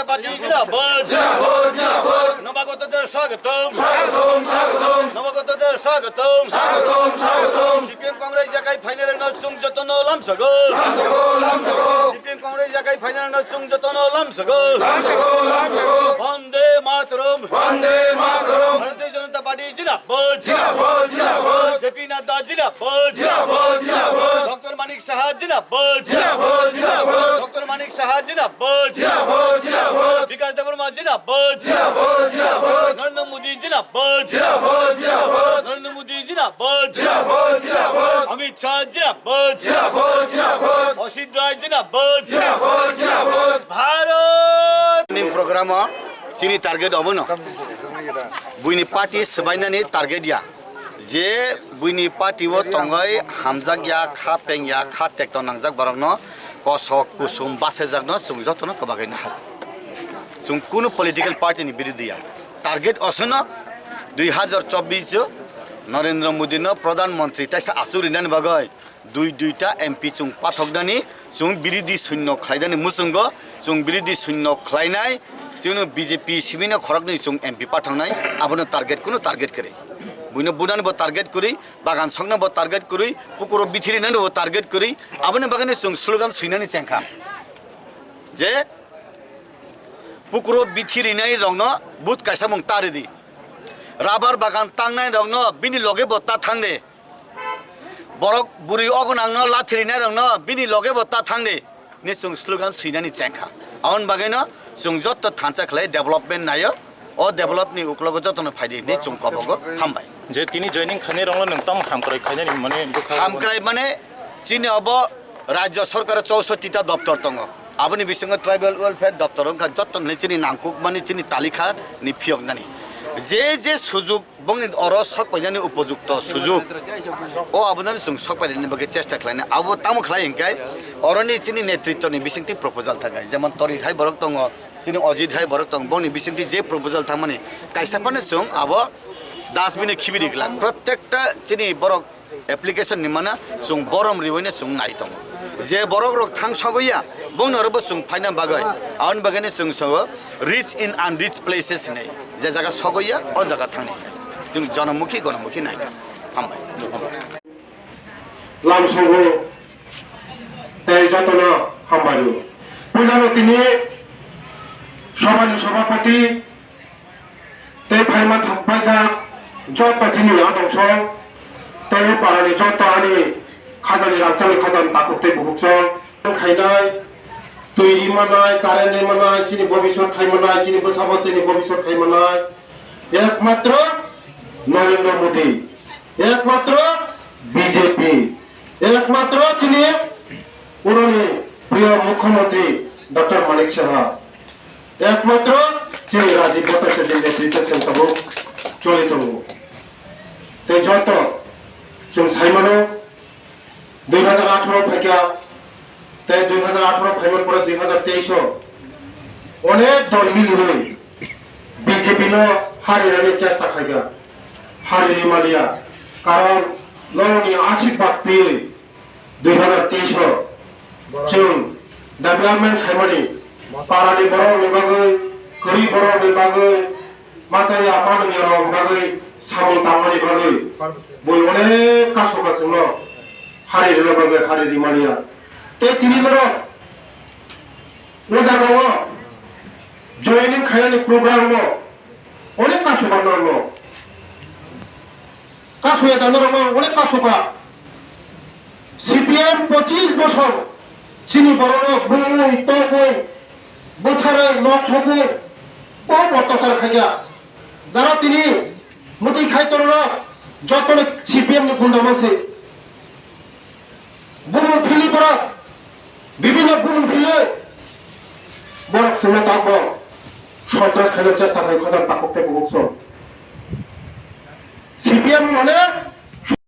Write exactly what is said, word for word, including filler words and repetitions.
Party zindabad. Zindabad, zindabad. Nobagotদের স্বাগতম। স্বাগতম, স্বাগতম। নবাগতদের স্বাগতম। স্বাগতম, স্বাগতম। সিপিএম কংগ্রেস জায়গায় ফাইনাল নসুং যতন লামসাগো। লামসাগো, লামসাগো। সিপিএম কংগ্রেস জায়গায় ফাইনাল নসুং যতন লামসাগো। লামসাগো, লামসাগো। বন্দে মাতরম। বন্দে মাতরম। ভারতীয় জনতা পার্টি জিন্দাবাদ। জিন্দাবাদ, জিন্দাবাদ। জেপি নাড্ডা জিন্দাবাদ। জিন্দাবাদ, জিন্দাবাদ। ডক্টর মানিক সাহা জিন্দাবাদ। জিন্দাবাদ, জিন্দাবাদ। ডক্টর মানিক সাহা জিন্দাবাদ। জিন্দাবাদ, জিন্দাবাদ। বিকাশ দেববর্মা জিন্দাবাদ। জিন্দাবাদ, জিন্দাবাদ। নরেন্দ্র মোদী জিন্দাবাদ। জিন্দাবাদ, জিন্দাবাদ। নরেন্দ্র মোদী জিন্দাবাদ। জিন্দাবাদ, জিন্দাবাদ। অমিত শাহ জিন্দাবাদ। জিন্দাবাদ, জিন্দাবাদ। অসিত রায় জিন্দাবাদ। জিন্দাবাদ, জিন্দাবাদ। Bharat ni program o chini target obono. Buini party swbainani target ya. Je buini party o tongwi hamjak ya, kha peng ya, kha tekto nangjak borokno kosok kusum basejakno chwng jotono kwbagwi nahar. Chwng kunu political party ni birodhi ya. Target osono dui hazar chobbish o Narendra Modi no Pradhan Mantri taisa achuk rinani bagwi dui duita M P chwng pathoknani, chwng birodhi sunno khlainani muchungo, chwng birodhi sunno khlainai, chwngno B J P sibino khoroknwi chwng M P pathoknai, abono target, kuno target kwrwi. Buino bunani bo target kwrwi, bagan sokna bo target kwrwi, pukuro bithirinani bo target kwrwi, aboni bagwino chwng slogan swinani chengkha. Je pukuro bithirinai rokno but kaisa mung ta ridi. Rabar bagan tangnai rokno bini loge bo ta thangde. Borok bwrwi ogonangno lathi rinai rokno bini loge bo ta thangdi hinwi chwng slogan swinani chengkha. Aboni bagwino chwng joto thansa khlai development naio, o develop ni uklogo jotono phaidi hinwi chwng kobogo. Hambai. Je tini joining khainai rokno nwng tamo hamkrai khainani hwnmani bwkha? Hamkrai mane chini obo rajya sorkar chousotti ta doptor tongo, aboni bisingo tribal welfare doptor wngkha joto hinwi chini nangkukmani chini talikha ni phiyoknani je je sujuk Bongni oro sok painani upojukto sujuk. O abonani chwng sok painani bagwi chesta khlainai. Abo tamo khlai hwnkhe oroni chini netritwni bisingtwi proposal thangkha. Jemon Torit hai borok tongo, chini Ojit hai borok tongo. Bongni bisingtwi je proposal thangmani kaisa phano chwng abo dustbin-o khibi ri glak. Protekta chini borok application ni mana chwng borom riwino chwng nai tongo. Je borok rok thang sogwi ya, bongni oro bo chwng phaina bagwi. Aboni bagwino chwng sogo rich in unreached places hinwi. Je jaga sogwi ya, o jaga thangni hinwi. Chwng jonomukhi, gonomukhi nai tongo. Hambai. Lamsongo tei jotono hambai. Puilano tini Sabhani Sabhapati tei phaima thangpaijak joto chini adong song tei o parani joto ani khajani rangchakni khajani takhuk tei bukhuk song khainai, twi ri manai, current ri manai, chini bobiswt khai manai, chini bwsabo tini bobiswt khai manai ekmatro Narendra Modi, ekmatro B J P, ekmatro chini uroni priyo mukhyamantri Doctor Manik Saha. Ekmatro chini Rajiv Bhattacharya ni netritwt chwng tabuk choli tongo. Tei joto chwng sai mano, dui hazar atharo phaikha, tei dui hazar atharo phaimani pore dui hazar teis o onek dol miliwi B J P no harinani chesta khaikha, harini maliya, karon norokni ashirbad twiwi dui hazar teis o chwng development khaimani parani borokni bagwi, kwrwi borokni bagwi, machaya manwiyarokni bagwi samung tangmani bagwi bui onek kasu kasungno hari rwna bagwi hari rimaniya. Tei tini borok o jagao joining khainani program o onek kasu manwirokno. Kasoya da norok no onek kasoka. C P M pochis bosor chini borok no bumui tongmui bwtharwi nok sogwi bo botosar khaikha. Jara tini mwtwi khai tongno joto no C P M ni gunda manse. Bumung philwi borok, bibinno bumung philwi borok chwngno tamo sontras khaina chesta khlai khajak takhuk tei bukhuk song. C P M hwnmano